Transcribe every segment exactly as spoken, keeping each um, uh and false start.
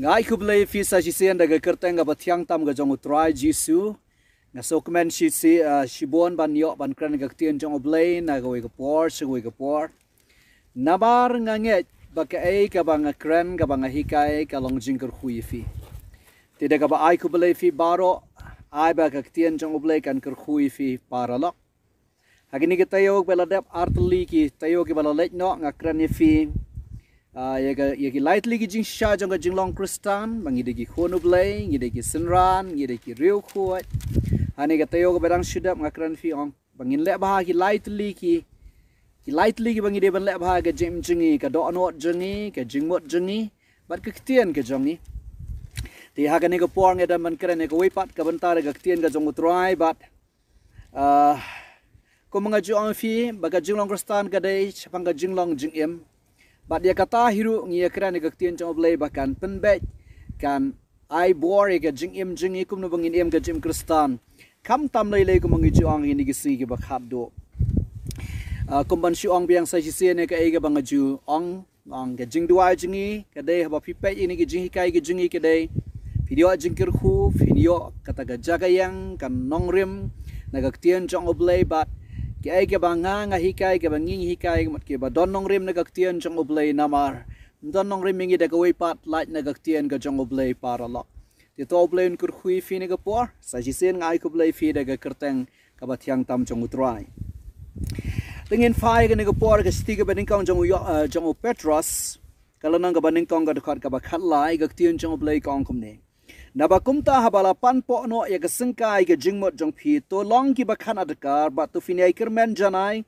Ai khublei phi sa shisien da ka kyrteng kaba thiang tam ka jong U Trai Jisu. Nga sngewkmen shi shi, ah, shibun ban ïoh ban kren ka ktien jong U Blei na kawei ka por sha kawei ka por. Namar nga ngeit ba kaei kaba nga kren kaba nga hikai ka long jingkyrkhu ïa phi. Te da kaba ai khublei phi baroh, ai ba ka ktien jong U Blei kan kyrkhu ïa phi paralok. Ha kine ki taïew ba la dep, ar tylli ki taïew kiba la leit noh, nga kren ïa phi, ah, ïa ka, ïa ki lai tylli ki jingshisha jong ka jinglong Khristan, ba ngi dei ki khun U Blei, ngi dei ki synran, ngi dei ki riewkhuid. Ha kine ki taïew kiba dang shu dep nga kren ïa phi ong ba ngin leh bha ki lai tylli ki, ki lai tylli kiba ngi dei ban leh bha ka jingim jong ngi, ka dohnud jong ngi, ka jingmut jong ngi bad ka ktien ka jong ngi. Te ha kane ka por nga dang ban kren ïa kawei pat ka bynta da ka ktien ka jong U Trai bad, ah, kum nga ju ong ïa phi ba ka jinglong Khristan ka dei shaphang ka jinglong jingim. Bad ïa kata hi ruh ngi ïa kren ïa ka ktien jong U Blei ba kan pynbeit, kan ai bor ïa ka jingim jong ngi kumno ba ngin im ka jingim Khristan. Khamtam lei lei kumba ngi ju ong ha kine ki sngi kiba khatduh. Ah, kum ban shu ong biang sa shisien ïa kaei kaba nga ju ong, ong ka jingduwai jong ngi ka dei haba phi peit ïa kine ki jinghikai ki jong ngi ka dei phin ïoh jingkyrkhu, phin ïoh kata ka jaka ïeng, ka nongrim na ka ktien jong U Blei bad kaei kaba nga nga hikai, kaba ngi ngi hikai, ka mut kiba don nongrim na ka ktien jong U Blei namar don nongrim ïa ngi da kawei pat lait na ka ktien ka jong U Blei paralok. Te to U Blei un kyrkhu ïa phi ha kane ka por, sa shisien nga ai khublei ïa phi da ka kyrteng kaba thiang tam jong U Trai. Te ngin phai ha kane ka por ka shithi kaba nyngkong jong u Yo-, eh, jong u Petros, ka lynnong kaba nyngkong ka dkhot kaba khatlai, ka ktien jong U Blei ka ong kumne. Naba kumta haba la panpoh noh ïa ka syngkai ka jingmut jong phi, to long kiba khan adkar bad to phin ïai kyrmen janai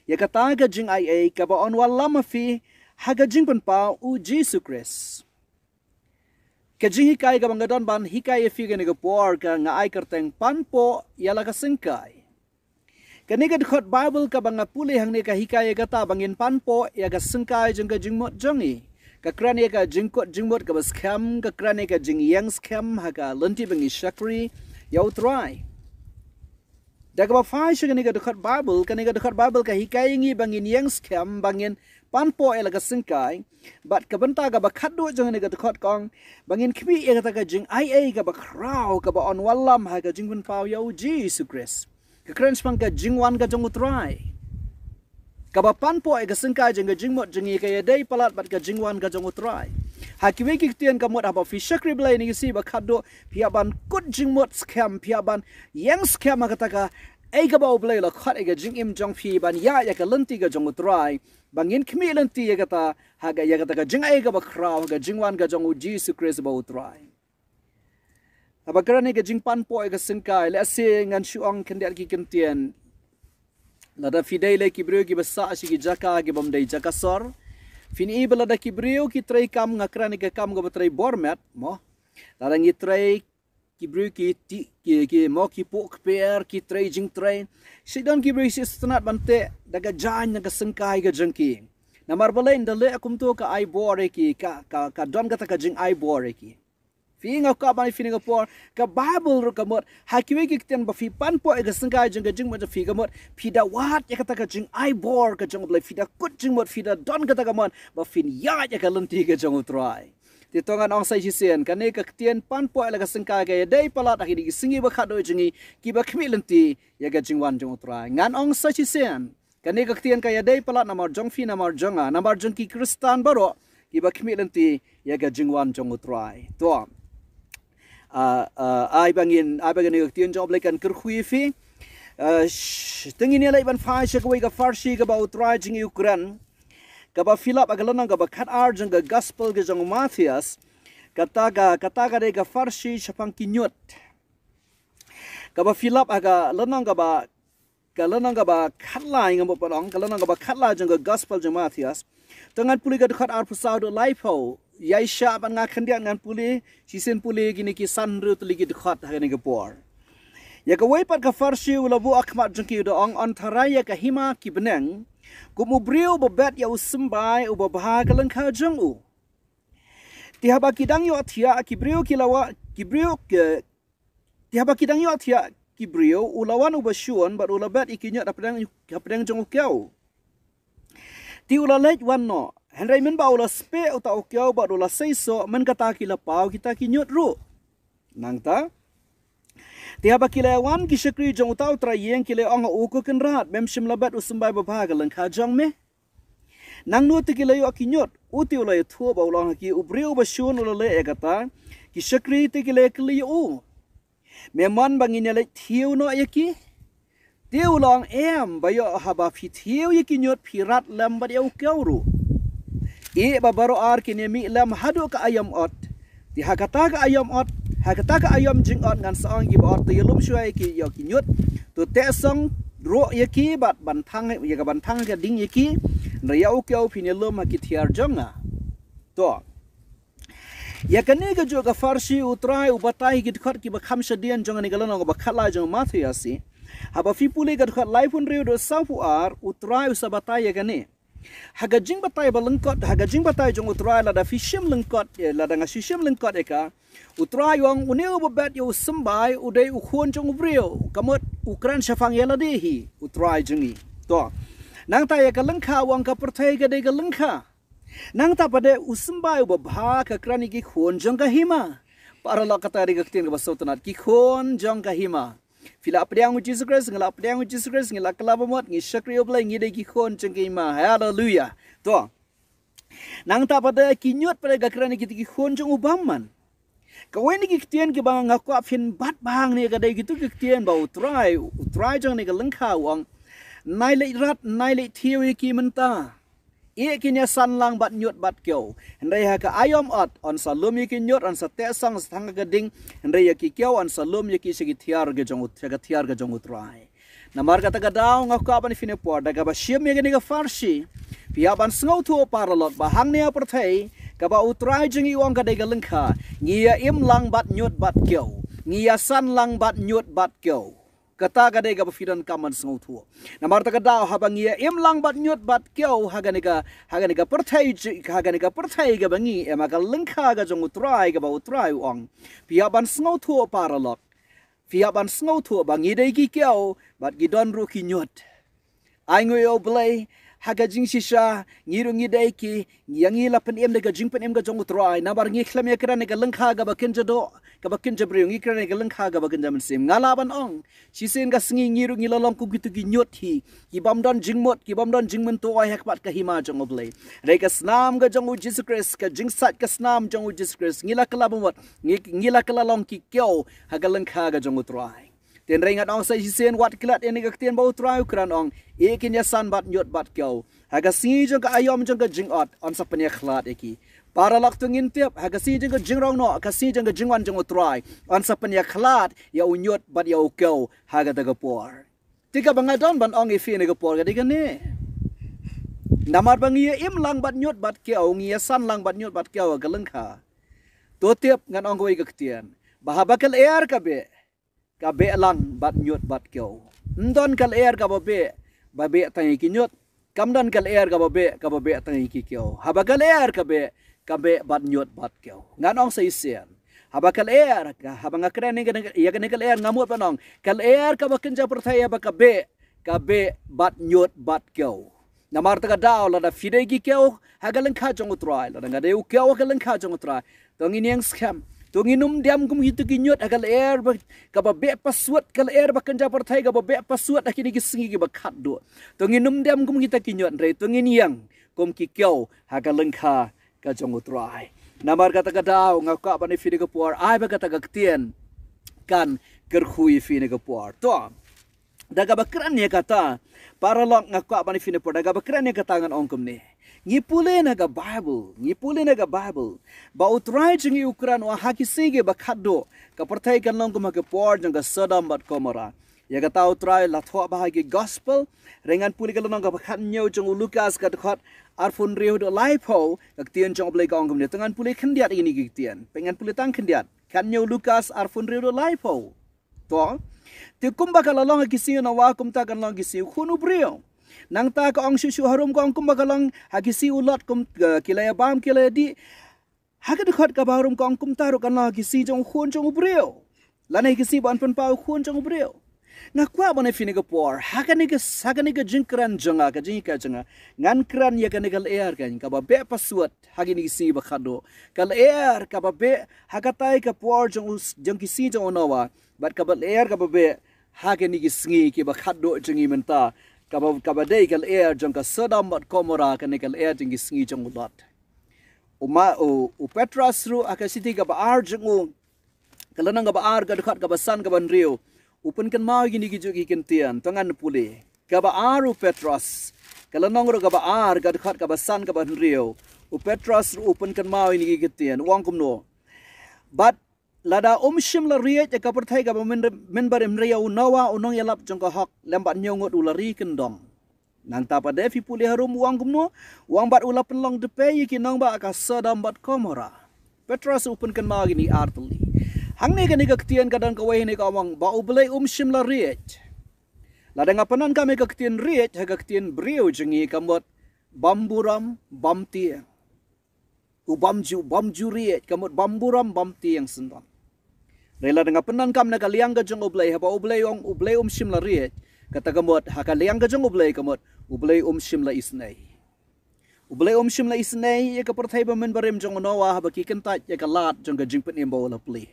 ïa kata ka jingaiei kaba yn wallam ha phi ha ka jingpynpaw U Jisu Khrist. Ka jinghikai kaba nga don ban hikai ïa phi ha kane ka por ka nga ai kyrteng panpoh ïa la ka syngkai. Kane ka dkhot Baibl kaba nga pule hangne ka hikai ïa kata ba ngin panpoh ïa ka syngkai jong ka jingmut jong ngi. Ka kren ïa ka jingkut jingmut kaba skhem, ka kren ïa ka jingïeng skhem ha ka lynti ba ngi shakri ïa U Trai. Da kaba phai sha kane ka dkhot Baibl, kane ka dkhot Baibl ka hikai ïa ngi ba ngin ïeng skhem, ba ngin panpoh ïa la ka syngkai. Bad ka bynta kaba khatduh jong kane ka dkhot ka ong ba ngin khmih ïa kata ka jingaiei kaba khraw kaba yn wallam ha ka jingpynpaw ïa U Jisu Khrist. Ka kren shaphang ka jingwan ka jong U Trai. Kaba panpoh ïa ka syngkai jong ka jingmut jong ngi ka ïadei palat bad ka jingwan ka jong U Trai. Ha kiwei ki ktien ka mut haba phi shakri Blei ha kine ki sngi ba khatduh, phi hap ban kut jingmut skhem, phi hap ban ïeng skhem ha kata kaei kaba U Blei u la khot ïa ka jingim jong phi ban ïaid ïa ka lynti ka jong U Trai. Ba ngin khmih lynti ïa kata, ha ka, ïa kata ka jingaiei kaba khraw ha ka jingwan ka jong U Jisu Khrist uba U Trai. Haba kren ïa ka jingpanpoh ïa ka syngkai, lehse ngan shu ong khyndiat ki kyntien. Lada phi dei lei ki briew kiba sah sha ki jaka kibym dei jaka sor, phin i ba lada ki briew ki trei kam, nga kren ïa ka kam kaba trei bor met, mo. Lada ngi trei, ki briew ki ti, ki, ki, mo, ki puh kper, ki trei jingtrei. Shi don ki briew shi sngewtynnat ban teh da ka jaiñ na ka syngkai ka jong ki. Namar balei? Ynda leh kumto ka ai bor ïa ki, ka, ka, ka don kata ka jingai bor ïa ki. Phi nga kwah ban ïa phi ha kane ka por, ka Baibl ruh ka mut ha kiwei ki ktien ba phi panpoh ïa ka syngkai jong ka jingmut jong phi ka mut phi da wad ïa kata ka jingai bor ka jong U Blei, phi da kut jingmut, phi da don kata ka mon ba phin ïaid ïa ka lynti ka jong U Trai. Te to ngan ong sa shisien, kane ka ktien panpoh ïa la ka syngkai ka ïadei palat ha kine ki sngi ba khatduh jong ngi kiba khmih lynti ïa ka jingwan jong U Trai. Ngan ong sa shisien, kane ka ktien ka ïadei palat namar jong phi, namar jong nga, namar jong ki Khristan baroh kiba khmih lynti ïa ka jingwan jong U Trai. To. Ah, ah, ai ba ngin, ai ba ngin, ka ktien jong U Blei kan kyrkhu ïa phi. Ah, sh-, te ngin ïa leit ban phai sha kawei ka pharshi kaba U Trai jong ngi u kren. Kaba phi lap ha ka lynnong kaba khatar jong ka Gospel ka jong u Mathaios. Kata ka, kata ka dei ka pharshi shaphang ki ñiut. Kaba phi lap ha ka lynnong kaba, ka lynnong kaba khatlai, nga mut ban ong, ka lynnong kaba khatlai jong ka Gospel jong u Mathaios. To ngan pule ka dkhot arphew saw haduh laiphew. Ïai shah bad nga khyndiat, ngan pule, shisien pule kine ki san hynriew tylli ki dkhot ha kane ka por. Ïa kawei pat ka pharshi u la buh ha khmat jong ki, u da ong, yn tharai ïa ka hima ki bneng kum u briew uba bet ïa u symbai uba bha ha ka lyngkha jong u. Te haba ki dang ïohthiah ki briew ki lawan, ki briew ki, te haba ki dang ïohthiah ki briew, u lawan uba shun bad u la bet ïa ki ñiut hapdeng, hapdeng jong u kew. Te u la leit wan noh, Hynrei mynba u la speh uta u kew bad u la seisoh, mynta ki la paw kita ki ñiut ruh. Nangta, te haba ki la wan ki shakri jong uta u trai ïing ki la ong ha u, ko kynrad, mem shym la bet u symbai babha ha ka lyngkha jong me? Nangno te ki la ïoh ki ñiut? U te u la ïathuh ba u la ong ha ki, u briew ba shun u la leh ïa kata. Ki shakri te ki la ïakylli ïa u, me mon ba ngin ïaleit thiew noh ïa ki? Te u la ong, em, ba ïoh haba phi thiew ïa ki ñiut phi rat lem bad ïa u kew ruh. Ïeh ba baroh ar kin ïamih lem haduh ka aïom ot. Te ha kata ka aïom ot, ha kata ka aïom jingot ngan sa ong ïa ki ba ot, to ïalum shuwa ïa ki, ïa ki ñiut. To teh song ruh ïa ki bad ban thang, ïa ka ban thang ka ding ïa ki. Hynrei ïa u kew phin ïalum ha ki thiar jong nga. To. Ïa kane kajuh ka pharshi u Trai u batai ha ki dkhot kiba kham shadien jong kane ka lynnong ba khatlai jong Mathaios. Haba phi pule ka dkhot laiphew hynriew haduh sawphew ar, u Trai u sa batai ïa kane. Ha ka jingbatai ba lyngkot, ha ka jingbatai jong u Trai lada phi shim lyngkot, eh, lada nga shu shim lyngkot ïa ka. U Trai u ong, une uba bet ïa u symbai u dei u khun jong u briew. Ka mut u kren shaphang ïa lade hi, u Trai jong ngi. To. Nangta ïa ka lyngkha u ong ka pyrthei ka dei ka lyngkha. Nangta pat de u symbai uba bha ka kren ïa ki khun jong ka hima. Paralok, kata dei ka ktien kaba sngewtynnat, ki khun jong ka hima. Phi la pdiang u Jisu Khrist, ngi la pdiang u Jisu Khrist, ngi la kylla ba mut, ngi shakri U Blei, ngi dei ki khun jong ka hima. Haleluya. To. Nangta pat de ki ñiut pat de ka kren ïa ki, ki khun jong u bymman. Kawei na ki ktien kiba nga kwah phin bat bha hangne ka dei kito ki ktien ba u Trai, u Trai jong kane ka lyngkha u ong, nai leit rat, nai leit thiew ïa ki mynta. Ïeh kin ïasan lang bad ñiut bad kew. Hynrei ha ka aïom ot, yn sa lum ïa ki ñiut, yn sa teh song, sa thang ka ding. Hynrei ïa ki kew, yn sa lum ïa ki sha ki thiar ka jong u, sha ka thiar ka jong u Trai. Namar kata ka daw nga kwah ban ïa phi na ka por, da kaba shim ïa kane ka pharshi. Phi hap ban sngewthuh paralok ba hangne ha pyrthei, kaba u Trai jong ngi u ong ka dei ka lyngkha. Ngi ïa im lang bad ñiut bad kew. Ngi ïasan lang bad ñiut bad kew. Kata ka dei kaba phi donkam ban sngewthuh. Namar kata ka daw haba ngi ïa im lang bad ñiut bad kew ha kane ka, ha kane ka pyrthei ji-, ha kane ka pyrthei kaba ngi im ha ka lyngkha ka jong u Trai kaba u Trai u ong. Phi hap ban sngewthuh paralok. Phi hap ban sngewthuh ba ngi dei ki kew bad ngi don ruh ki ñiut. Ai nguh ïa U Blei, ha ka jingshisha, ngi ruh ngi dei ki, ïa ngi la pynim da ka jingpynim ka jong u Trai, namar ngi khlem ïa kren ïa ka lyngkha kaba kynja doh, kaba kynja briew, ngi kren ïa ka lyngkha kaba kynja mynsiem. Nga lah ban ong, shisien ka sngi ngi ruh ngi la long kum kito ki ñiut hi, ki bym don jingmut, ki bym don jingmyntoi ha khmat ka hima jong U Blei. Hynrei ka snam ka jong u Jisu Khrist, ka jingsait ka snam jong u Jisu Khrist, ngi la kylla ba mut, ngi, ngi la kylla long ki kew, ha ka lyngkha ka jong u Trai. Te hynrei ngan ong sa shisien wat klet ïa kane ka ktien ba u Trai u kren ong, ïeh kin ïasan bad ñiut bad kew. Ha ka sngi jong ka aïom jong ka jingot, yn sa pynïakhlad ïa ki. Paralok, to ngin tip, ha ka sngi jong ka jingrong noh, ka sngi jong ka jingwan jong u Trai, yn sa pynïakhlad ïa u ñiut bad ïa u kew, ha kata ka por. Te kaba nga don ban ong ïa phi ha kane ka por ka dei kane. Namar ba ngi ïa im lang bad ñiut bad kew, ngi ïasan lang bad ñiut bad kew ha ka lyngkha. To tip ngan ong kawei ka ktien. Ba haba ka lyer ka beh, ka beh lang bad ñiut bad kew. Ym don ka lyer kaba beh, ba beh tang ïa ki ñiut. Kam don ka lyer kaba beh, kaba beh tang ïa ki kew. Haba ka lyer ka beh, ka beh bad ñiut bad kew. Ngan ong sa shisien. Haba ka lyer, ka, haba nga kren ïa kane, ïa kane ka lyer nga mut ban ong. Ka lyer kaba kynja pyrthei haba ka beh, ka beh bad ñiut bad kew. Namar kata ka daw lada phi dei ki kew ha ka lyngkha jong u Trai, lada nga dei u kew ha ka lyngkha jong u Trai. To ngin ïeng skhem. To ngin ym dem kum kito ki ñiut ha ka lyer ba, kaba beh pasuat, ka lyer ba kynja pyrthei kaba beh pasuat ha kine ki sngi kiba khatduh. To ngin ym dem kum kita ki ñiut, hynrei to ngin ïeng kum ki kew ha ka lyngkha ka jong u Trai. Namar kata ka daw nga kwah ban ïa phi ha kane ka por, ai ba kata ka ktien kan kyrkhu ïa phi ha kane ka por. To. Da kaba kren ïa kata, paralok, nga kwah ban ïa phi ha kane ka por, da kaba kren ïa kata ngan ong kumne. Ngi pule na ka Bible, ngi pule na ka Bible. Ba u Trai jong ngi u kren u ha ki sngi kiba khatduh, ka pyrthei kan long kum ha ka por jong ka Sodom bad Gomorrah. Ïa kata u Trai u la thoh bha ha ki gospel, hynrei ngan pule ka lynnong kaba khathynñiew jong u Lukas ka dkhot arphew hynriew haduh laiphew, ka ktien jong u Blei ka ong kumne. To ngan pule khyndiat ïa kine ki ktien. Peit ngan pule tang khyndiat. Khathynñiew Lukas arphew hynriew haduh laiphew. To. Te kumba ka la long ha ki sngi u Noah kumta kan long ha ki sngi u Khun u briew. Nangta ka ong shuh shuh harum ka ong kumba ka long ha ki sngi u Lot kum, eh, ki la ïa bam ki la ïa dih. Ha ka dkhot kaba harum ka ong kumta ruh kan long ha ki sngi jong u Khun jong u briew. Lane ha ki sngi ban pynpaw u Khun jong u briew. Nga kwah ban ïa phi kane ka por, ha kane ka, ha kane ka jingkren jong nga, ka jinghikai jong nga, ngan kren ïa kane ka lyer kan, kaba beh password ha kine ki sngi ba khadduh. Ka lyer kaba beh ha katei ka por jong u, jong ki sngi jong u Noah, bad kaba lyer kaba beh ha kine ki sngi kiba khadduh jong ngi mynta, kaba, kaba dei ka lyer jong ka Sodom bad Gomorrah, kane ka lyer jong ki sngi jong u Lot. U ma, u, u Petros ruh ha ka shithi kaba ar jong u, ka lynnong kaba ar, ka dkhot kaba san, kaba hynriew, u pynkynmaw ïa kine ki juh ki kyntien, to ngan pule. Kaba ar u Petros, ka lynnong ruh kaba ar, ka dkhot kaba san, kaba hynriew, u Petros ruh u pynkynmaw ïa kine ki kyntien, u ong kumno: Bad lada um shym la riej ïa ka pyrthei kaba myn, mynbarim, hynrei ïa u Noah u nongïalap jong ka hok, lem bad hynñiew ngut u la ri kyndong. Nangta pat de phi pule harum, u ong kumno? U ong: Bad u la pynlong dpei ïa ki nongbah ka Sodom bad Gomorrah. Petros u pynkynmaw ïa kine ar tylli. Hangne kane ka ktien ka don kawei hangne ka ong ba U Blei um shym la riej. Lada nga pyndonkam ïa ka ktien riej ha ka ktien briew jong ngi, ka mut bym burom, bym tieng. U bym ju, bym ju riej, ka mut bym burom, bym tieng syndon. Hynrei lada nga pyndonkam na ka liang ka jong U Blei, haba U Blei u ong U Blei um shym la riej, kata ka mut ha ka liang ka jong U Blei ka mut U Blei um shym la isynei. U Blei um shym la isynei ïa ka pyrthei ba mynbarim jong u Noah haba ki kyntait ïa ka lad jong ka jingpynim ba u la plie.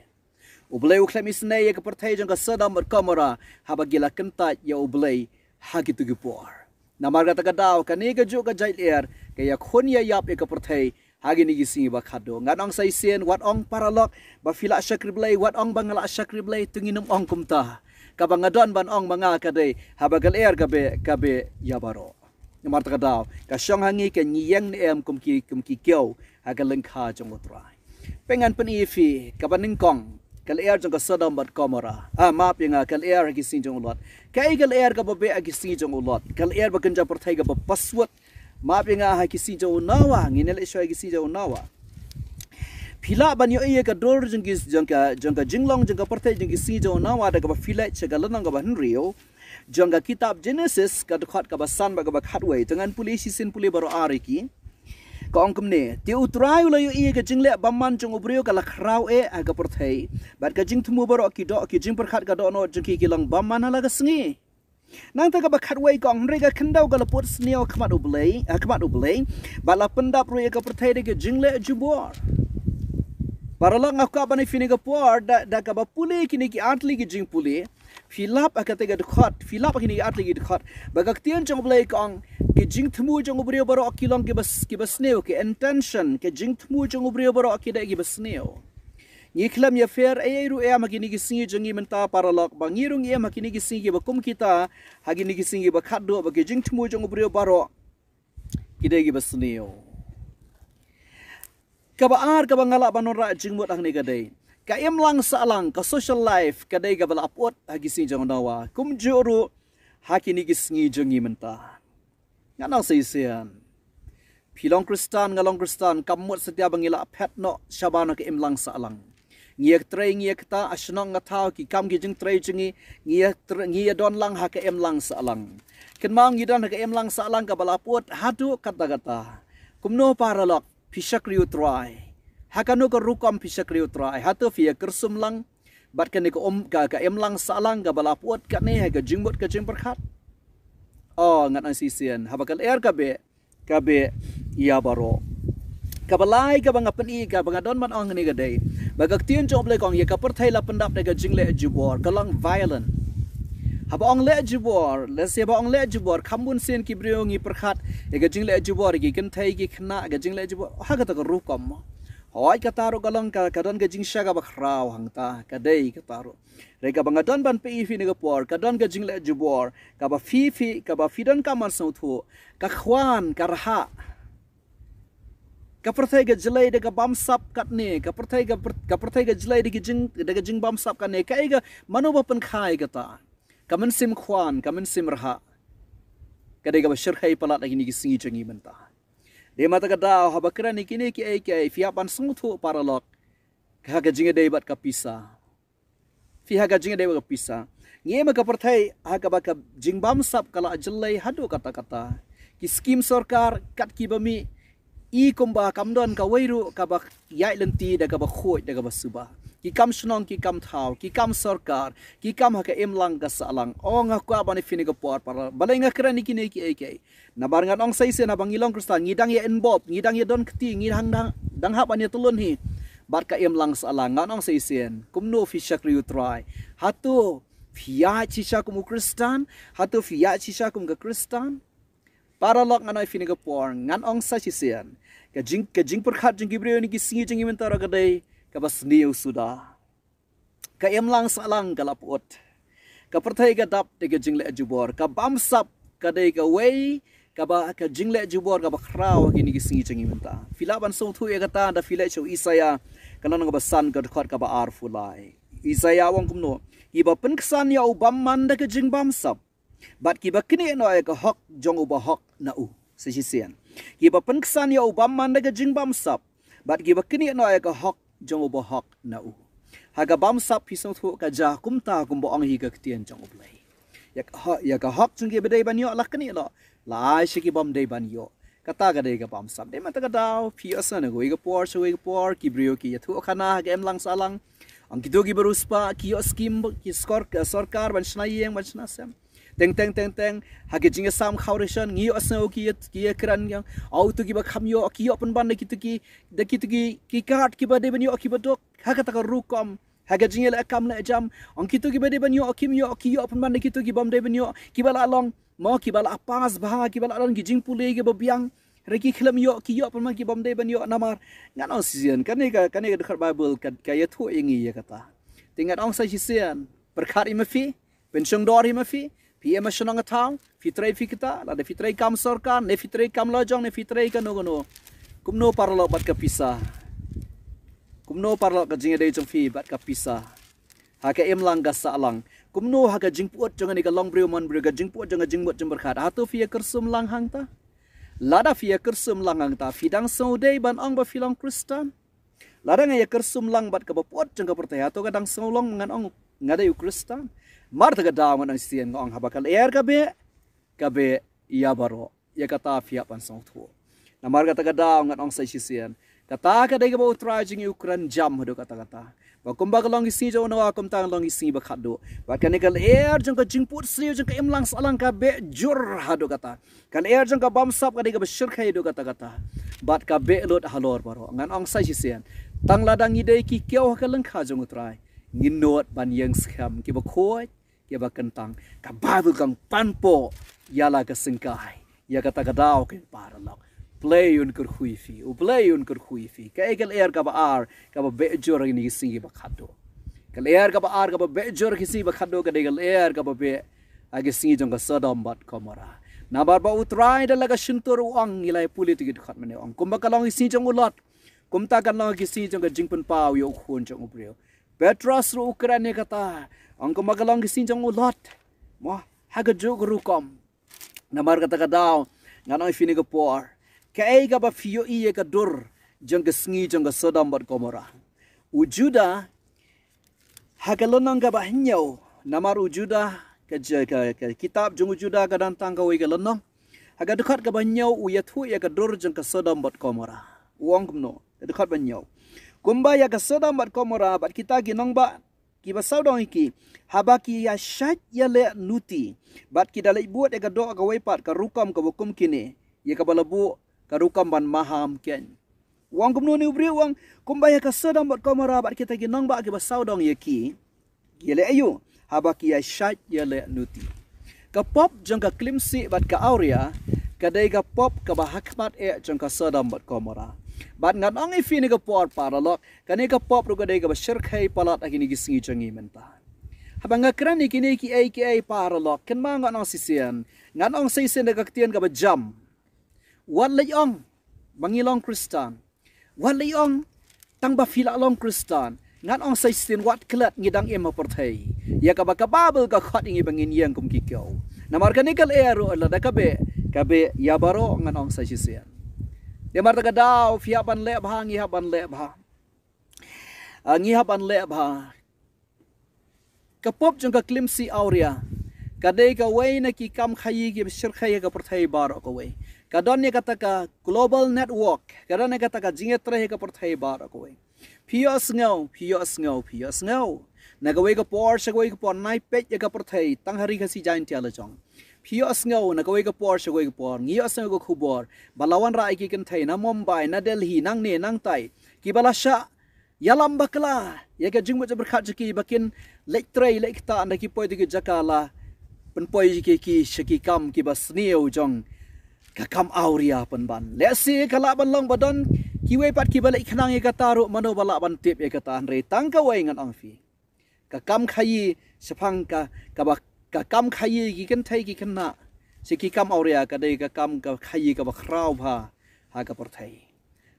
U Blei u khlem isynei ïa ka pyrthei jong ka Sodom bad Gomorrah haba ki la kyntait ïa U Blei ha kito ki por. Namar kata ka daw kane ka juh ka jait lyer ka ïakhun ïaïap ïa ka pyrthei ha kine ki sngi ba khadduh. Ngan ong sa shisien, wat ong paralok ba phi la shakri Blei, wat ong ba nga la shakri Blei, to ngin ym ong kumta. Kaba nga don ban ong ma nga ka dei, haba ka lyer ka beh, ka beh ïa baroh. Namar kata ka daw ka shong ha ngi, kan ngi ïeng ne em kum ki, kum ki kiew ha ka lyngkha jong U Trai. Pyngan pyni ïa phi kaba nyngkong, ka lyer jong ka Sodom bad Gomorrah. Ah, map ïa nga, ka lyer ha ki sngi jong u Lot. Kaei ka lyer kaba beh ha ki sngi jong u Lot? Ka lyer ba kynja pyrthei kaba password. Map ïa nga, ha ki sngi jong u Noah, ngin ïaleh shuwa ha ki sngi jong u Noah. Phi lah ban ïohi ïa ka dur jong ki, jong ka, jong ka jinglong jong ka pyrthei jong ki sngi jong u Noah da kaba phi leit sha ka lynnong kaba hynriew jong ka kitab Genesis, ka dkhot kaba san bad kaba khatwei. To ngan pule shisien, pule baroh ar ïa ki. Ka ong kumne: Te U Trai u la ïohi ïa ka jingleh bymman jong u briew ka la khraw eh ha ka pyrthei, bad ka jingthmu baroh ki doh, ki jingpyrkhat ka dohnud jong ki ki long bymman ha la ka sngi. Nangta kaba khatwei ka ong: Hynrei ka khyndew ka la put sniew ha khmat U Blei, ha khmat U Blei, bad la pyndap ruh ïa ka pyrthei da ka jingleh jubor. Paralok, nga kwah ban ïa phi kane ka por da, da kaba pule kine ki ar tylli ki jingpule, phi lap ha kata ka dkhot, phi lap ha kine ki ar tylli ki dkhot, ba ka ktien jong U Blei ka ong, ki jingthmu jong u briew baroh ki long kiba s-, kiba sniew, ki intention, ki jingthmu jong u briew baroh ki dei kiba sniew. Ngi khlem ïapher ei ei ruh em ha kine ki sngi jong ngi mynta paralok, ba ngi ruh ngi em ha kine ki sngi kiba kum kita, ha kine ki sngi kiba khadduh, ba ki jingthmu jong u briew baroh ki dei kiba sniew. Kaba ar kaba nga lah ban wanrah jingmut hangne ka dei, ka imlang sahlang, ka social life, ka dei kaba la pyut ha ki sngi jong u Noah, kumjuh ruh ha kine ki sngi jong ngi mynta. Ngan ong sa shisien, phi long Khristan, nga long Khristan, kam mut satia ba ngi la phet noh shabar na ka imlang sahlang. Ngi ïatrei, ngi ïakta, ha shnong ha thaw, ki kam ki jingtrei jong ngi, ngi ïatre-, ngi ïadon lang ha ka imlang sahlang. Kynmaw, ngi don ha ka imlang sahlang kaba la pyut haduh katta katta. Kumno paralok, phi shakri U Trai? Ha kano ka rukom phi shakri U Trai? Hato phi ïakyrsum lang bad kane ka um, ka, ka imlang sahlang kaba la pyut kane ha ka jingmut ka jingpyrkhat? Oh, ngan ong sa shisien, haba ka lyer ka beh, ka beh ïa baroh. Kaba lai kaba nga pyni, kaba nga don ban ong hangne ka dei, ba ka ktien jong U Blei ka ong ïa ka pyrthei la pyndap da ka jingleh jubor, ka long violent. Haba ong leh jubor, lehse haba ong leh jubor, kham bun sien ki briew ngi pyrkhat ïa ka jingleh jubor, ki kynthei ki khynnah, ka jingleh jubor ha kata ka rukom. Hooid, kata ruh ka long ka, ka don ka jingshai kaba khraw hangta, ka dei kata ruh. Hynrei kaba nga don ban pyni ïa phi kane ka por, ka don ka jingleh jubor kaba phi, phi, kaba phi donkam ban sngewthuh. Ka khwan, ka rhah. Ka pyrthei ka jlei da ka bamsap katne, ka pyrthei ka pyr-, ka pyrthei ka jlei da ka jing, da ka jingbamsap katne. Kaei ka, mano ba pynkha ïa kata? Ka mynsiem khwan, ka mynsiem rhah, ka dei kaba shyrkhei palat ha kine ki sngi jong ngi mynta. Dei namar kata ka daw, haba kren ïa kine kiei kiei, phi hap ban sngewthuh paralok, ha ka jingïadei bad ka pisa. Phi, ha ka jingïadei bad ka pisa. Ngi em ha ka pyrthei ha kaba ka jingbamsap ka la jlei haduh katta katta. Ki skim sorkar kat kiba mih, i kumba kam don kawei ruh kaba ïaid lynti da kaba khuid, da kaba suba. ki kam shnong, ki kam thaw, ki kam sorkar, ki kam ha ka imlang ka sahlang. Ong ha ka bani fini ka por para. Balei nga kren ïa kine kiei kiei? Namar ngan ong sa shisien, haba ngi long Khristan, ngi dang ïa involve, ngi dang ïa don kti, ngi dang dang dang hap ban ïa tylun hi bad ka imlang sahlang. Ngan ong sa shisien, kumno phi shakri U Trai? Hato phi ïaid shisha kum u Khristan? Hato phi ïaid shisha kum ka Khristan? Para lok, ngan ong ïa phi kine ki por, ngan ong sa shisien, ka jing, ka jingpyrkhat jong ki briew ha kine ki sngi jong ngi mynta ruh ka dei kaba sniew suda. Ka imlang sahlang ka la pyut. Ka pyrthei ka dap da ka jingleh jubor. Ka bamsap ka dei kawei kaba, ka jingleh jubor kaba khraw ha kine ki sngi jong ngi mynta. Phi lah ban sngewthuh ïa kata haba phi leit sha u Isaïah, ka lynnong kaba san, ka dkhot kaba arphew lai. Isaïah u ong kumno? Kiba pynksan ïa u bymman da ka jingbamsap, bad kiba knieh noh ïa ka hok jong u bahok na u. Sa shisien, kiba pynksan ïa u bymman da ka jingbamsap, bad kiba knieh noh ïa ka hok jong u bahok na u. Ha ka bamsap, phi sngewthuh, ka jia kumta kumba ong hi ka ktien jong U Blei. Ïa ka hok, ïa ka hok jong kiba dei ban ïoh la knieh noh, la ai sha ki bym dei ban ïoh. Kata ka dei ka bamsap. Dei mynta ka daw phi ïohsngew na kawei ka por sha kawei ka por, ki briew ki ïathuhkhana ha ka imlang sahlang. Ong kito kiba riewspah ki ïoh skim, ki sor-, sorkar ban shna ïing, ban shna sem. Teng teng teng teng, ha ki jingïasam khawrion ngi ïohsngew ki ïa, ki ïakren ïa, ong uto kiba kham ïoh ki ïoh pynban da kito ki, da kito ki, ki card kiba dei ban ïoh kiba duk. Ha kata ka rukom, ha ka jingïaleh kam leh jam, ong kito kiba dei ban ïoh kim ïoh, ki ïoh pynban da kito ki bym dei ban ïoh, kiba la long, mo, kiba la pass bha, kiba la don ki jingpule kiba biang, hynrei ki khlem ïoh, ki ïoh pynban ki bym dei ban ïoh. Namar, ngan ong shisien, kane ka, kane ka dkhot Baibl ka, ka ïathuh ïa ngi ïa kata. Te ngan ong sa shisien, pyrkhat ïa ma phi, pynshong dor hi ma phi, phi ïa ma shnong thaw, phi trei phi kata, lada phi trei kam sorkar, ne phi trei kam lajong, ne phi trei kano kano. Kumno para lok bad ka pisa? Kumno para lok ka jingïadei jong phi bad ka pisa ha ka imlang ka sahlang? Kumno ha ka jingpyut jong kane ka longbriew manbriew, ka jingpyut jong ka jingmut jingpyrkhat? Hato phi ïa kyrsum lang hangta? Lada phi ïa kyrsum lang hangta, phi dang sngewdei ban ong ba phi long Khristan? Lada nga ïa kyrsum lang bad kaba pyut jong ka pyrthei, hato ka dang sngew long ngan ong nga dei u Khristan? Mar ta ka daw ngan ong shisien, nga ong haba ka lyer ka beh, ka beh ïa baroh. Ïa kata phi hap ban sngewthuh. Namar kata ka daw ngan ong sa shisien, kata ka dei kaba U Trai jong ngi u kren jam haduh katta katta. Ba kumba ka long ki sngi jong u Noah, kumta ka long ki sngi ba khatduh. Bad kane ka lyer jong ka jingpyut sniew jong ka imlang sahlang ka beh jur haduh katta. Ka lyer jong ka bamsap ka dei kaba shyrkhei haduh katta katta. Bad ka beh lut halor baroh. Ngan ong sa shisien, tang lada ngi dei ki kiew ha ka lyngkha jong U Trai, ngin nud ban ïeng skhem, kiba khuid, kiba kyntang. Ka Baibl ka ong, pan poh ïa la ka syngkai. Ïa kata ka daw, ko para lok, U Blei un kyrkhu ïa phi, U Blei un kyrkhu ïa phi. Kaei ka lyer kaba ar kaba beh jur ha kine ki sngi ba khatduh? Ka lyer kaba ar kaba beh jur ha ki sngi ba khatduh ka dei ka lyer kaba beh ha ki sngi jong ka Sodom bad Gomorrah. Namar ba U Trai da la ka shyntur u ong, ngi la ïa pule ha ki dkhot mynne, u ong kumba ka long ki sngi jong u Lot, kumta kan long ki sngi jong ka jingpynpaw ïa u Khun jong u briew. Petros ruh u kren ïa kata, ong kumba ka long ki sngi jong u Lot, mo, ha kajuh ka rukom. Namar kata ka daw ngan ong ïa phi kine ki por, kaei kaba phi ïohi ïa ka dur jong ka sngi jong ka Sodom bad Gomorrah? U Judah, ha ka lynnong kaba hynñiew, namar u Judah, ka, ka, ka kitab jong u Judah ka don tang kawei ka lynnong. Ha ka dkhot kaba hynñiew u ïathuh ïa ka dur jong ka Sodom bad Gomorrah. U ong kumno? Ka dkhot ba hynñiew, kumba ïa ka Sodom bad Gomorrah bad kita ki nongbah kiba sawdong ïa ki, haba ki ïa shait ïa leh nuti, bad ki da leit bud ïa ka doh kawei pat ka rukom kaba kum kine, ïa kaba la buh ka rukom ban maham keiñ. U ong kumno une u briew? U ong kumba ïa ka Sodom bad Gomorrah bad kita ki nongbah kiba sawdong ïa ki, ki ïa leh aïu? Haba ki ïa shait ïa leh nuti. Ka pop jong ka klimsih bad ka awria ka dei ka pop kaba ha khmat eh jong ka Sodom bad Gomorrah. Bad ngan ong ïa phi kine ki por para lok, kane ka pop ruh ka dei kaba shyrkhei palat ha kine ki sngi jong ngi mynta. Haba nga kren ïa kine kiei kiei para lok, kynmaw ngan ong shisien, ngan ong shisien da ka ktien kaba jam. Wat leit ong ba ngi long Khristan. Wat leit ong tang ba phi la long Khristan. Ngan ong sa shisien, wat klet, ngi dang im ha pyrthei. Ïa kaba ka Baibl ka khot ïa ngi ba ngin ïeng kum ki kiew. Namar kane ka lyer ruh lada ka beh, ka beh ïa baroh, ngan ong sa shisien. Namar ta ka daw phi hap ban leh bha, ngi hap ban leh bha. Ah, ngi hap ban leh bha. Ka pop jong ka klimsih awria ka dei kawei na ki kam khaïi kiba shyrkhei ha ka pyrthei baroh kawei. Ka don ïa kata ka global network, ka don ïa kata ka jingïatrei ha ka pyrthei baroh kawei. Phi ïohsngew, phi ïohsngew, phi ïohsngew. Na kawei ka por sha kawei ka por, nai peit ïa ka pyrthei tang ha ri Khasi Jaiñtia la jong. Phi ïohsngew, na kawei ka por sha kawei ka por, ngi ïohsngew ka khubor ba la wanrah ïa ki kynthei na Mumbai, na Delhi, nangne nangtai, kiba la shah ïalam bakla ïa ka jingmut jingpyrkhat jong ki ba kin leit trei leit ktah ynda ki poi ha ki jaka la pynpoi ïa ki sha ki kam kiba sniew jong ka kam awria pynban. Lehse ka lah ban long ba don kiwei pat kiba leit khnang ïa kata ruh, mano ba lah ban tip ïa kata? Hynrei tang kawei ngan ong ïa phi, ka kam khaïi shaphang ka, kaba, ka kam khaïi ki kynthei ki khynnah sha ki kam awria ka dei ka kam ka khaïi kaba khraw bha ha ka pyrthei.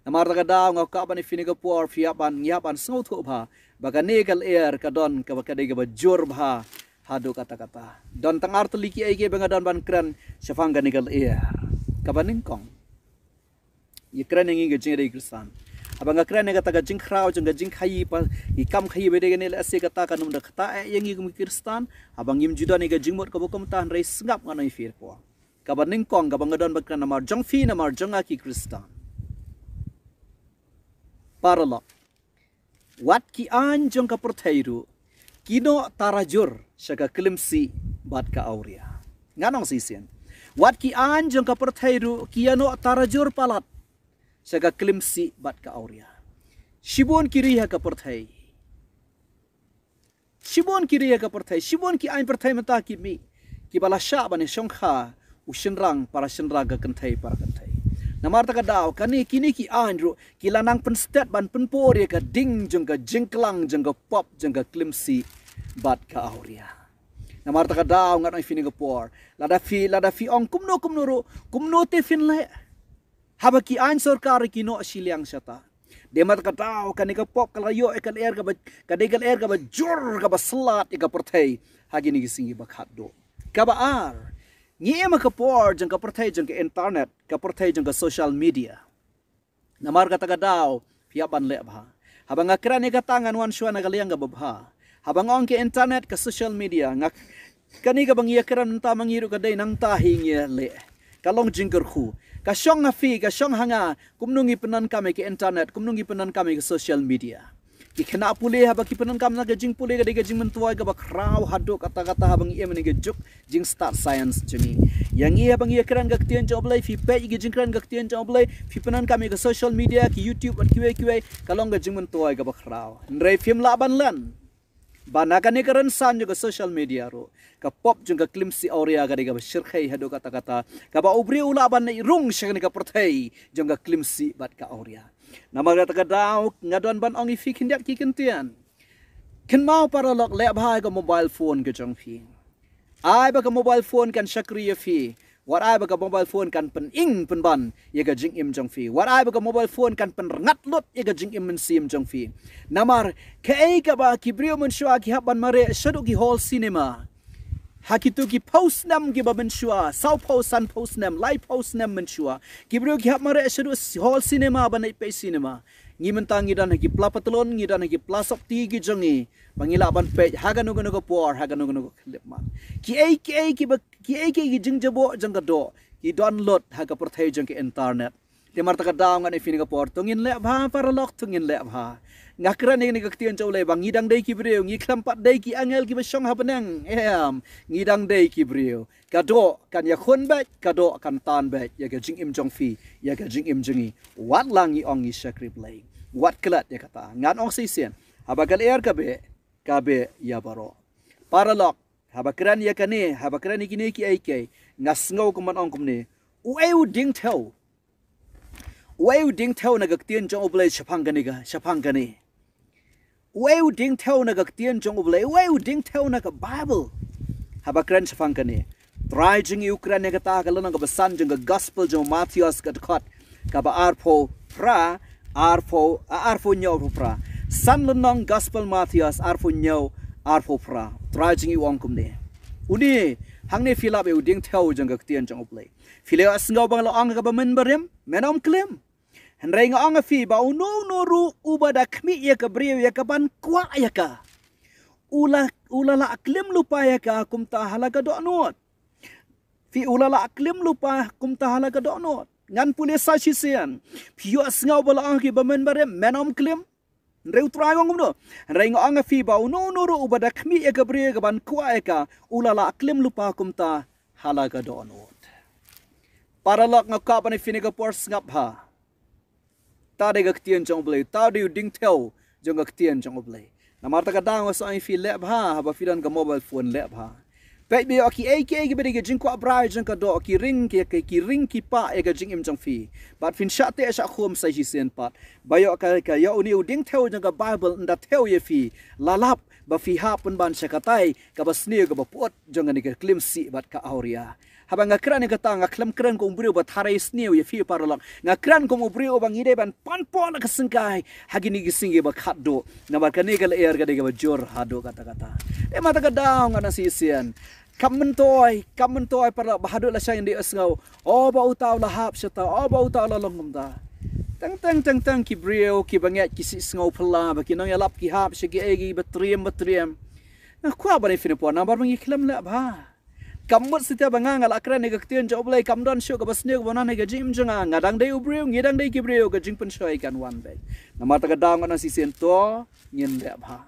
Namar kata ka daw nga kwah ban ïa phi ha kane ka por, phi hap ban, ngi hap ban sngewthuh bha ba kane ka lyer ka don kaba ka dei kaba jur bha haduh katta katta. Don tang ar tylli kiei kiei ba nga don ban kren shaphang kane ka lyer. Kaba nyngkong, ïakren ïa ngi ka jingïadei Khristan. Haba nga kren ïa kata ka jingkhraw jong ka jingkhaïi, pa, ki kam khaïi ba dei kane, lehse kata kan ym da ktah eh ïa ngi kum ki Khristan haba ngim ju don ïa ka jingmut kaba kumta, hynrei sngap, ngan ong ïa phi ha kane ka por. Kaba nyngkong kaba nga don ban kren namar jong phi, namar jong nga ki Khristan. Paralok, wat ki aiñ jong ka pyrthei ruh ki noh tarajur sha ka klim sih bad ka awria. Ngan ong shisien, wat ki aiñ jong ka pyrthei ruh ki ïa noh tarajur palat sha ka klim sih bad ka awria. Shibun ki ri ha ka pyrthei, shibun ki ri ha ka pyrthei, shibun ki aiñ pyrthei mynta ki mih, kiba la shah ban ïa shongkha u shynrang para shynrang, ka kynthei para kynthei. Namar kata ka daw kane, kine ki aiñ ruh ki la nang pynstet ban pynpur ïa ka ding jong ka jingklang jong ka pop jong ka klim sih bad ka awria. Namar kata ka daw ngan ong ïa phi ha kane ka por, lada phi, lada phi ong kumno kumno ruh, kumno te phin leh haba ki aiñ sorkar ki noh shiliang shata? Dei namar kata ka daw kane ka pop ka la ïoh ïa ka lyer kaba, ka dei ka lyer kaba jur kaba slad ïa ka pyrthei ha kine ki sngi ba khatduh. Kaba ar, ngi im ha ka por jong ka pyrthei jong ka internet, ka pyrthei jong ka social media. Namar kata ka daw phi hap ban leh bha. Haba nga kren ïa kata ngan wan shuwa na ka liang kaba bha. Haba nga ong ka internet, ka social media, nga, kane kaba ngi ïakren mynta ma ngi ruh ka dei nangta hi ngi ïaleh. Ka long jingkyrkhu. Ka shong ha phi, ka shong ha nga, kumno ngi pyndonkam ïa ka internet, kumno ngi pyndonkam ïa ka social media. Ki khynnah pule haba ki pyndonkam na ka jingpule ka dei ka jingmyntoi kaba khraw haduh katta katta haba ngi im ha kane ka juk jingstad science jong ngi. Ïa ngi haba ngi ïakren ka ktien jong U Blei, phi peit ïa ka jingkren ka ktien jong U Blei, phi pyndonkam ïa ka social media, ki YouTube bad kiwei kiwei, ka long ka jingmyntoi kaba khraw. Hynrei phim lah ban len ba na kane ka rynsan jong ka social media ruh ka pop jong ka klim sih awria ka dei kaba shyrkhei haduh katta katta, kaba u briew u lah ban leit rung sha kane ka pyrthei jong ka klim sih bad ka awria. Namar kata ka daw nga don ban ong ïa phi khyndiat ki ktien. Kynmaw paralok, leh bha ïa ka mobile phone ka jong phi. Ai ba ka mobile phone kan shakri ïa phi. Wat ai ba ka mobile phone kan pynïeng pynban ïa ka jingim jong phi. Wat ai ba ka mobile phone kan pynrngat lut ïa ka jingim mynsiem jong phi. Namar kaei kaba ki briew mynshuwa ki hap ban mareh shaduh ki hall cinema. Ha kito ki phew snem kiba mynshuwa, saw phew, san phew snem, lai phew snem mynshuwa, ki briew ki hap mareh shaduh hall cinema ban leit peit cinema. Ngi mynta ngi don ha ki pla patlun, ngi don ha ki pla sopti ki jong ngi ba ngi lah ban peit ha kano kano ka por, ha kano kano ka khyllipmat. Kiei kiei kiba, kiei kiei ki jingjaboh jong ka doh ki don lut ha ka pyrthei jong ka internet. Te namar kata ka daw ngan ong ïa phi ha kane ka por, to ngin leh bha paralok, to ngin leh bha. Nga kren ïa kane ka ktien jong U Blei ba ngi dang dei ki briew, ngi khlem pat dei ki angel kiba shong ha bneng. Em, ngi dang dei ki briew. Ka doh kan ïakhun beit, ka doh kan tan beit ïa ka jingim jong phi, ïa ka jingim jong ngi. Wat la ngi ong ngi shakri Blei, wat klet ïa kata. Ngan ong shisien, haba ka lyer ka beh, ka beh ïa baroh. Paralok, haba kren ïa kane, haba kren ïa kine kiei kiei, nga sngew kum ban ong kumne. Uei u diengthew? Uei u diengthew na ka ktien jong U Blei shaphang kane ka, shaphang kane? Uei u diengthew na ka ktien jong U Blei? Uei u diengthew na ka Bible? Haba kren shaphang kane, Trai jong ngi u kren ïa kata ha ka lynnong kaba san jong ka Gospel jong u Mathaios, ka dkhot kaba arphew phra, arphew, a, arphew hynñiew, arphew phra. San lynnong Gospel Mathaios, arphew hynñiew, arphew phra. Trai jong ngi u ong kumne. Une, hangne phi lap ïa u diengthew jong ka ktien jong U Blei. Phi la ïohsngew ba la ong ha kaba mynbarim, men ym klim. Hynrei nga ong ha phi ba uno uno ruh uba da khmih ïa ka briew ïa kaban kwah ïa ka, u la, u la lah klim lypa ïa ka kumta ha la ka dohnud. Phi, u la lah klim lypa kumta ha la ka dohnud. Ngan pule sa shisien. Phi ïohsngew ba la ong ha ki ba mynbarim, men ym klim. Hynrei u Trai u ong kumno? Hynrei nga ong ïa phi ba uno uno ruh uba da khmih ïa ka briew kaban kwah ïa ka, u la lah klim lypa kumta ha la ka dohnud. Paralok, nga kwah ban ïa phi ha kane ka por, sngap bha. Ta dei ka ktien jong U Blei, ta dei u diengthew jong ka ktien jong U Blei. Namar kata ka daw nga sa ong ïa phi, leh bha, haba phi don ka mobile phone, leh bha. Peit ba ïoh kiei kiei kiba dei ki jingkwah brai jong ka doh ki ring, ki, ki, ki ring ki pah ïa ka jingim jong phi. Bad phin shah teh shah khum sa shisien pat. Ba ïoh ka, ka ïoh une u diengthew jong ka Baibl un da thew ïa phi. La lap ba phi hap pynban sha katai kaba sniew kaba pyut jong kane ka klim sih bad ka awria. Haba nga kren ïa kata, nga khlem kren kum u briew ba tharai sniew ïa phi, paralok. Nga kren kum u briew uba ngi dei ban pan poh la ka syngkai ha kine ki sngi kiba khatduh. Namar kane ka lyer ka dei kaba jur haduh katta katta. Dei namar kata ka daw nga ong shisien, kam myntoi, kam myntoi, paralok, ba haduh lashai ngin da ïohsngew, o ba uta u la hap shata, o ba uta u la long kumta. Teng teng teng teng ki briew kiba ngeit ki shu sngew phylla ba ki nongïalap ki hap sha kiei kiei ba triem ba triem. Nga kwah ban ïa phi ha kane ka por, namar ba ngi khlem leh bha. Kam mut shisha ba nga, nga la kren ïa ka ktien jong U Blei, kam don shuh kaba sniew kaba nang ha ka jingim jong nga. Nga dang dei u briew, ngi dang dei ki briew, ka jingpynshoi kan wan beit. Namar kata ka daw nga ong shisien, to ngin leh bha.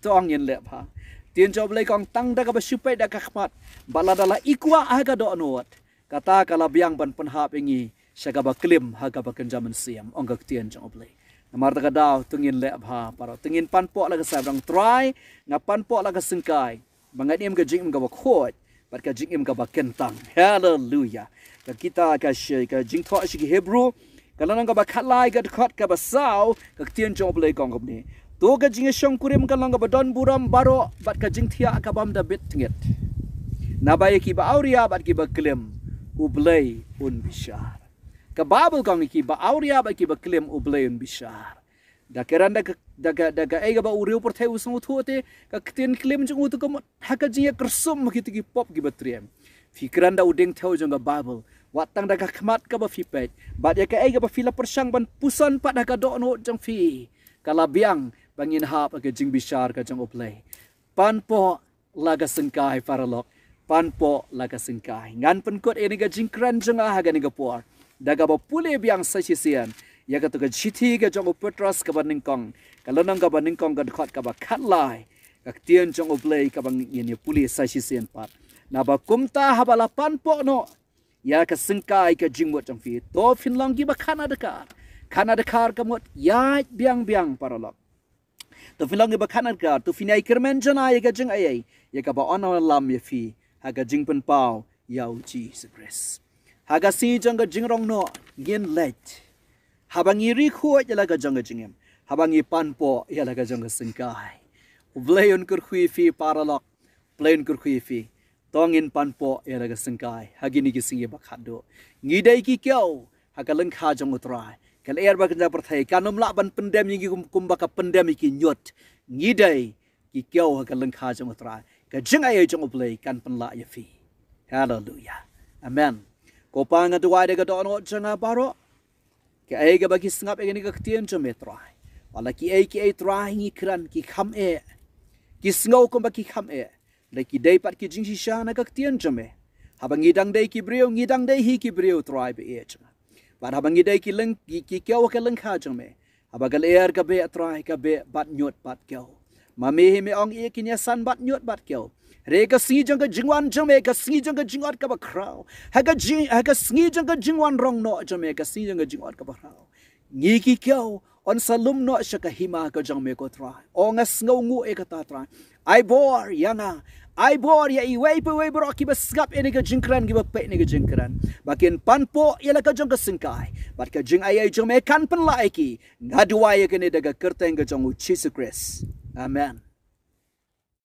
To ngin leh bha. Ktien jong U Blei ka ong, tang da kaba shu peit da ka khmat, bad lada la i kwah ha ka dohnud, kata ka la biang ban pynhap ïa ngi sha kaba klim ha kaba kynja mynsiem, ong ka ktien jong U Blei. Namar kata ka daw, to ngin leh bha, paralok, to ngin pan poh la ka syngkai, Trai, nga pan poh la ka syngkai ba ngan im ka jingim kaba khuid bad ka jingim kaba kyntang. Haleluya. Ka kita ka shi, ka jingthoh sha ki Hebru, ka lynnong kaba khatlai, ka dkhot kaba saw, ka ktien jong U Blei ka ong kumne: To ka jingïashongkurim kan long kaba don burom baroh, bad ka jingthiah ka bym da bit tngit. Naba ïa kiba awria bad kiba klim, U Blei un bishar. Ka Baibl ka ong, ïa kiba awria bad kiba klim, U Blei un bishar. Da kren da ka, da ka, da kaei kaba u riew pyrthei u sngewthuh te, ka ktien klim jong u te ka mut ha ka jingïakyrsum ha kito ki pop kiba triem. Phi kren da u diengthew jong ka Baibl, wat tang da ka khmat kaba phi peit, bad ïa kaei kaba phi la pyrshang ban puson pat ha ka dohnud jong phi, ka la biang ba ngin hap ha ka jingbishar ka jong U Blei. Pan poh la ka syngkai, paralok. Pan poh la ka syngkai. Ngan pynkut ïa kane ka jingkren jong nga ha kane ka por da kaba pule biang sa shisien ïa kato ka shithi ka jong u Petros kaba nyngkong, ka lynnong kaba nyngkong, ka dkhot kaba khatlai. Ka ktien jong U Blei kaba ngin ïa pule sa shisien pat. Naba kumta haba la pan poh noh ïa ka syngkai ka jingmut jong phi, to phin long kiba khana dkhar. Khana dkhar ka mut ïaid biang biang, paralok. To phin long kiba khana dkhar, to phin ïai kyrmen janai ïa ka jingaiei, ïa kaba yn wallam ïa phi ha ka jingpynpaw ïa U Jisu Khrist. Ha ka sngi jong ka jingrong noh ngin leit. Haba ngi ri khuid ïa la ka jong ka jingim, haba ngi pan poh ïa la ka jong ka syngkai, U Blei un kyrkhu ïa phi, paralok. U Blei un kyrkhu ïa phi. To ngin pan poh ïa la ka syngkai ha kine ki sngi ba khatduh. Ngi dei ki kiew ha ka lyngkha jong U Trai. Ka lyer ba kynja pyrthei kan ym lah ban pyndem ïa ngi kum, kumba ka pyndem ïa ki ñiut. Ngi dei ki kiew ha ka lyngkha jong U Trai. Ka jingaiei jong U Blei kan pynlah ïa phi. Haleluya. Amen. Ko Pa, nga duwai da ka dohnud jong nga baroh, kaei kaba ki sngap ïa kane ka ktien jong me, Trai, wat la kiei kiei, Trai, ngi kren ki kham eh, ki sngew kumba ki kham eh, la ki dei pat ki jingshisha na ka ktien jong me. Haba ngi dang dei ki briew, ngi dang dei hi ki briew, Trai, ba ïeit jong nga. Bad haba ngi dei ki lyng, ki, ki kiew ha ka lyngkha jong me, haba ka lyer ka beh, Trai, ka beh bad ñiut bad kiew. Ma me hi me ong, ïa kin ïasan bad ñiut bad kiew. Hynrei ha ka sngi jong ka jingwan jong me, ha ka sngi jong ka jingot kaba khraw, ha ka jing, ha ka sngi jong ka jingwan rong noh jong me, ha ka sngi jong ka jingot kaba khraw, ngi ki kiew yn sa lum noh sha ka hima ka jong me, ko Trai. O, nga sngewnguh ïa kata, Trai. Ai bor ïa nga, ai bor ïa iwei pa iwei baroh kiba sngap ïa kane ka jingkren, kiba peit ïa kane ka jingkren, ba kin pan poh ïa la ka jong ka syngkai, bad ka jingaiei jong me kan pynlah ïa ki. Nga duwai ïa kane da ka kyrteng ka jong U Jisu Khrist. Amen.